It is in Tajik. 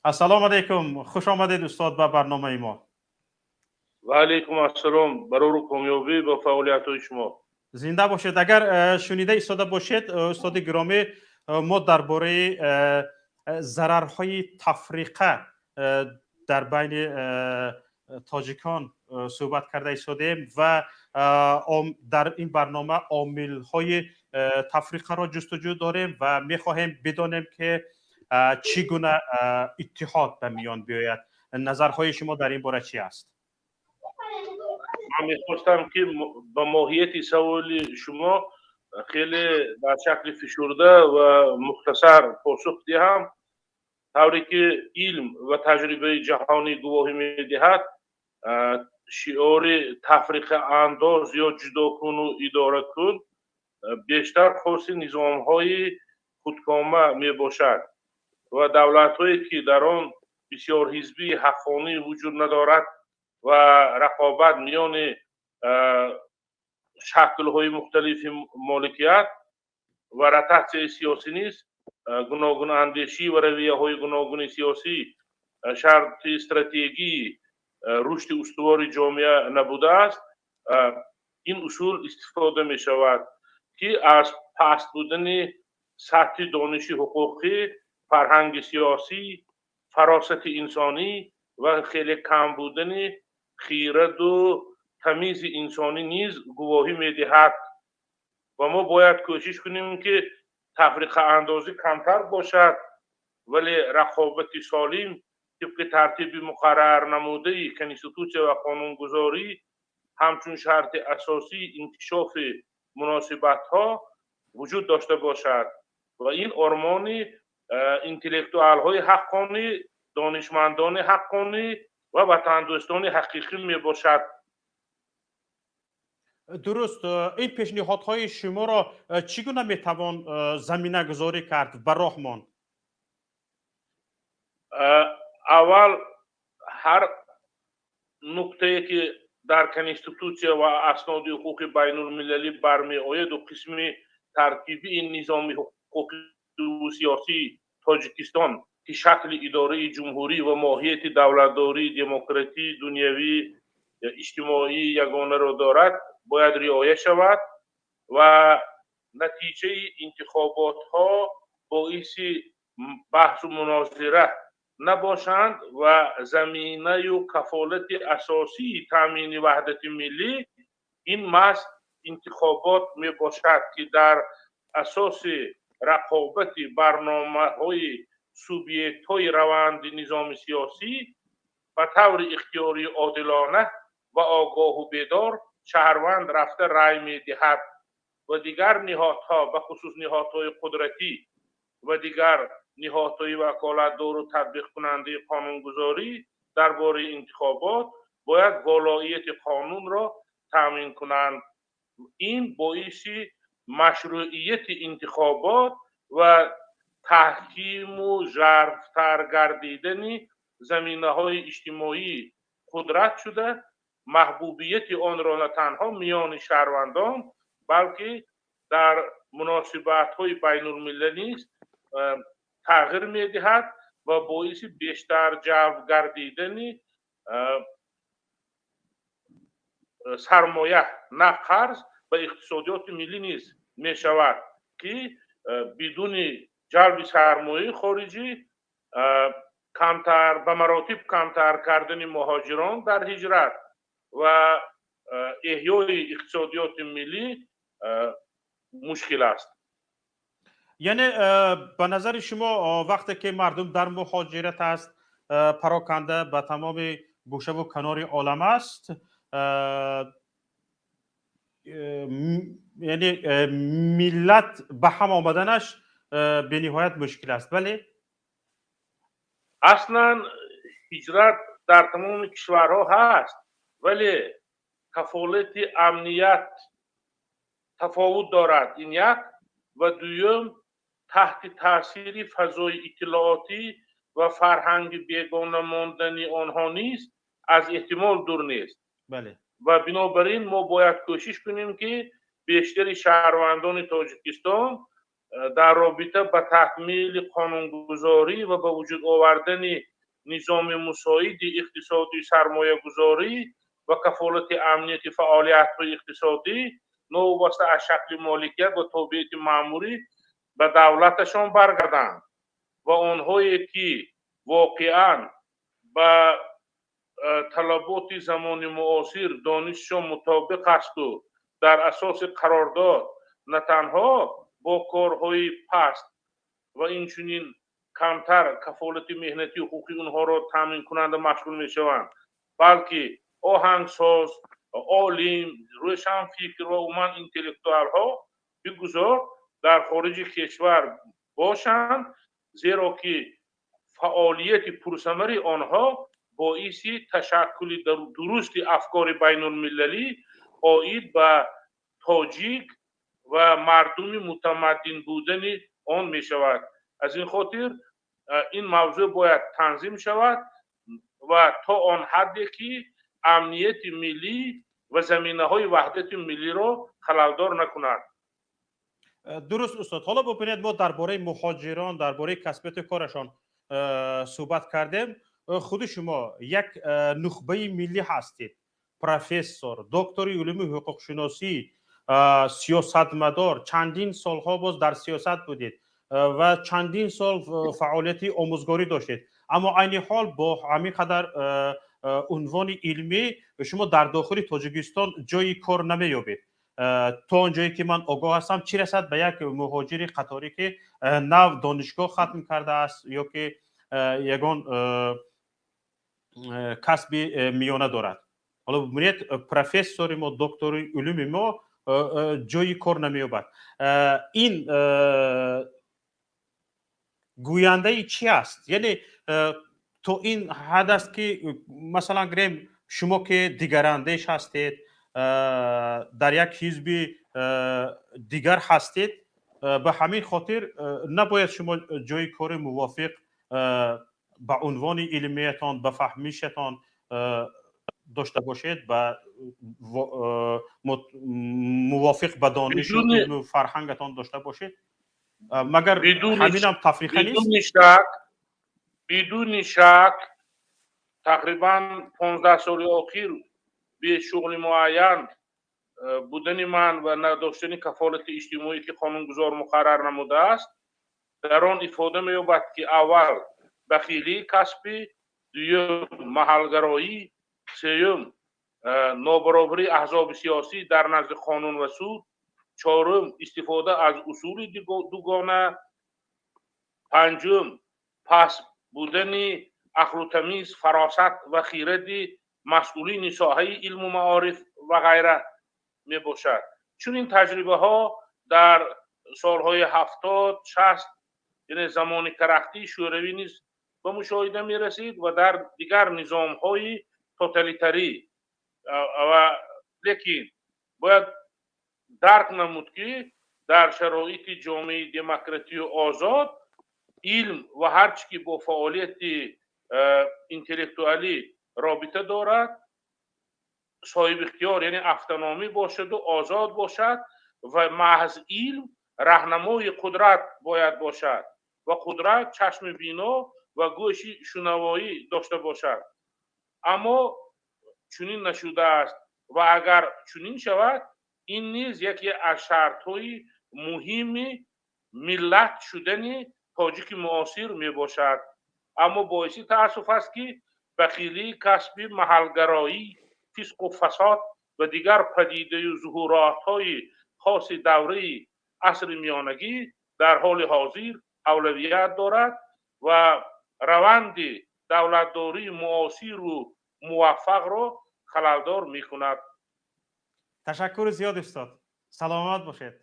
Ассалому алайкум, хуш омадед, устод, ба барномаи мо. Ва алайкум ассалом, барору комёбӣ ба фаъолиятҳои шумо. Зинда бошед. Агар шунида истода бошед, устоди гиромӣ, мо дар бораи зарарҳои тафриқа дар байни тоҷикон суҳбат карда истодем ва дар ин барнома омилҳои тафриқаро ҷустуҷӯ дорем ва мехоҳем бидонем, ки чӣ гуна иттиҳод ба миён биёяд. Назарҳои шумо дар ин бора чӣ аст? Ман мехостам, ки ба моҳияти саволи шумо хеле дар шакли фишурда ва мухтасар посух диҳам. Тавре ки илм ва таҷрибаи ҷаҳонӣ гувоҳӣ медиҳад, шиори тафриқаандоз ё ҷудокуну идора кун бештар хоси низомҳои худкома мебошад ва давлатҳое, ки дар он бисёрҳизбии ҳаққонӣ вуҷуд надорад ва рақобат миёни шаклҳои мухталифи моликият ва ротатсияи сиёсӣ низ, гуногунандешӣ ва равияҳои гуногуни сиёсӣ шарти стратегии рушди устувори ҷомеа набудааст, ин усул истифода мешавад, ки аз паст будани сатҳи дониши ҳуқуқӣ, фарҳанги сиёсӣ, фаросати инсонӣ ва хеле кам будани хираду тамизи инсонӣ низ гувоҳӣ медиҳад. Ва мо бояд кӯшиш кунем, ки тафриқаандозӣ камтар бошад, вале рақобати солим тибқи тартиби муқаррарнамудаи конститутсия ва қонунгузорӣ ҳамчун шарти асосии инкишофи муносибатҳо вуҷуд дошта бошад. Ва ин ормони интеллектуалҳои ҳаққонӣ, донишмандони ҳаққонӣ ва ватандӯстони ҳақиқӣ мебошад. Дуруст. Ин пешниҳодҳои шуморо чӣ гуна метавон заминагузорӣ кард, ба роҳ монд? Аввал, ҳар нуктае, ки дар конститутсия ва асноди ҳуқуқи байнулмилалӣ бармеояду қисми таркибии низоми ҳуқуқию сиёсии Тоҷикистон, ки шакли идораи ҷумҳурӣ ва моҳияти давлатдории демократӣ, дунявӣ, иҷтимоии ягонаро дорад, бояд риоя шавад ва натиҷаи интихоботҳо боиси баҳсу мунозира набошанд. Ва заминаю кафолати асосии таъмини ваҳдати миллӣ ин маҳз интихобот мебошад, ки дар асоси рақобати барномаҳои субъектҳои раванди низоми сиёсӣ ба таври ихтиёрию одилона ва огоҳу бедор шаҳрванд рафта рай медиҳад ва дигар ниҳодҳо, бахусус ниҳодҳои қудратӣ ва дигар ниҳодҳои ваколатдору татбиқкунандаи қонунгузорӣ дар бораи интихобот бояд волоияти қонунро таъмин кунанд. Ин боиси машрӯъияти интихобот ва таҳкиму жарфтар гардидани заминаҳои иҷтимоии қудрат шуда, маҳбубияти онро на танҳо миёни шаҳрвандон, балки дар муносибатҳои байнулмилалӣ низ тағйир медиҳад ва боиси бештар ҷалб гардидани сармоя, на қарз, ба иқтисодиёти миллӣ низ мешавад, ки бидуни ҷалби сармояи хориҷӣ камтар, ба маротиб камтар кардани муҳоҷирон дар ҳиҷрат ва эҳёи иқтисодиёти миллӣ мушкил аст. Яъне, ба назари шумо, вақте ки мардум дар муҳоҷират аст, пароканда ба тамоми гӯшаву канори олам аст, яъне миллат ба ҳам омаданаш бениҳоят мушкил аст, бале? Аслан ҳиҷрат дар тамоми кишварҳо ҳаст, вале кафолати амният тафовут дорад, ин як, ва дуюм, таҳти таъсири фазои иттилоотӣ ва фарҳанги бегона мондани онҳо низ аз эҳтимол дур нест. Ва бинобар ин мо бояд кӯшиш кунем, ки бештари шаҳрвандони Тоҷикистон дар робита ба такмили қонунгузорӣ ва ба вуҷуд овардани Низоми мусоиди иқтисодии сармоягузорӣ ва кафолати амнияти фаъолиятҳои иқтисодӣ новобаста аз шакли моликият ва тобеияти маъмурӣ ба давлаташон баргарданд ва онҳое ки воқеан ба талаботи замони муосир донишшон мутобиқ асту дар асоси қарордод на танҳо бо корҳои паст ва инчунин камтар кафолати меҳнатию ҳуқуқи онҳоро таъминкунанда машғул мешаванд, балки оҳангсоз, олим, рӯшанфикр ва умуман интеллектуалҳо бигузор дар хориҷи кишвар бошанд, зеро ки фаъолияти пурсамари онҳо боиси ташаккули дурусти афкори байнулмилалӣ оид ба тоҷик ва мардуми мутамаддин будани он мешавад. Аз ин хотир ин мавзӯъ бояд танзим шавад ва то он ҳадде ки амнияти миллӣ ва заминаҳои ваҳдати миллиро халалдор накунад. Дуруст, устод. Ҳоло бубинед, мо дар бораи муҳоҷирон, дар бораи касбияти корашон суҳбат кардем. Худи шумо як нухбаи миллӣ ҳастед, профессор, доктори улуми ҳуқуқшиносӣ, сиёсатмадор, чандин солҳо боз дар сиёсат будед ва чандин сол фаъолияти омӯзгорӣ доштед, аммо айни ҳол бо ҳамин қадар унвони илмӣ шумо дар дохили Тоҷикистон ҷои кор намеёбед, то он ҷое ки ман огоҳ ҳастам. Чӣ расад ба як муҳоҷири қаторӣ, ки нав донишгоҳ хатм кардааст ё ки ягон касби миёна дорад. Ҳоло бубинед, профессори мо, доктори улуми мо ҷои кор намеёбад. Ин гӯяндаи чӣ аст? Яъне то ин ҳад аст, ки масалан гирем, шумо ки дигарандеш ҳастед, дар як ҳизби дигар ҳастед, ба ҳамин хотир набояд шумо ҷои кори мувофиқ ба унвони илмиятон, ба фаҳмишатон дошта бошед, ба мувофиқ ба донишу илму фарҳангатон дошта бошед? Магар ҳаминам тафриқа нест? Бидуни шак, тақрибан 15 соли охир бешуғли муайян будани ман ва надоштани кафолати иҷтимоӣ, ки қонунгузор муқаррар намудааст, дар он ифода меёбад, ки аввал бахилии касбӣ, дуюм маҳалгароӣ, сеюм нобаробарии аҳзоби сиёсӣ дар назди қонун ва суд, чорум истифода аз усули дугона, панҷум паст будани ақлу тамиз, фаросат ва хиради масъулини соҳаи илму маориф ва ғайра мебошад. Чунин таҷрибаҳо дар солҳои 70, 60, яъне замони карахтии Шӯравӣ низ ба мушоҳида мерасид ва дар дигар низомҳои тоталитарӣ. Ва лекин бояд дарк намуд, ки дар шароити ҷомеаи демократию озод илм ва ҳар чӣ ки бо фаъолияти интеллектуалӣ робита дорад, соҳибихтиёр, яъне автономӣ бошаду озод бошад ва маҳз илм раҳнамои қудрат бояд бошад ва қудрат чашми бино ва гӯши шунавоӣ дошта бошад. Аммо чунин нашудааст ва агар чунин шавад, ин низ яке аз шартҳои муҳими миллат шудани тоҷики муосир мебошад. Аммо боиси таассуф аст, ки бахилии касбӣ, маҳалгароӣ, фисқу фасод ва дигар падидаю зуҳуротҳои хоси давраи асри миёнагӣ дар ҳоли ҳозир авлавият дорад ва раванди давлатдории муосиру муваффақро халалдор мекунад. Ташаккури зиёд, устод, саломат бошед.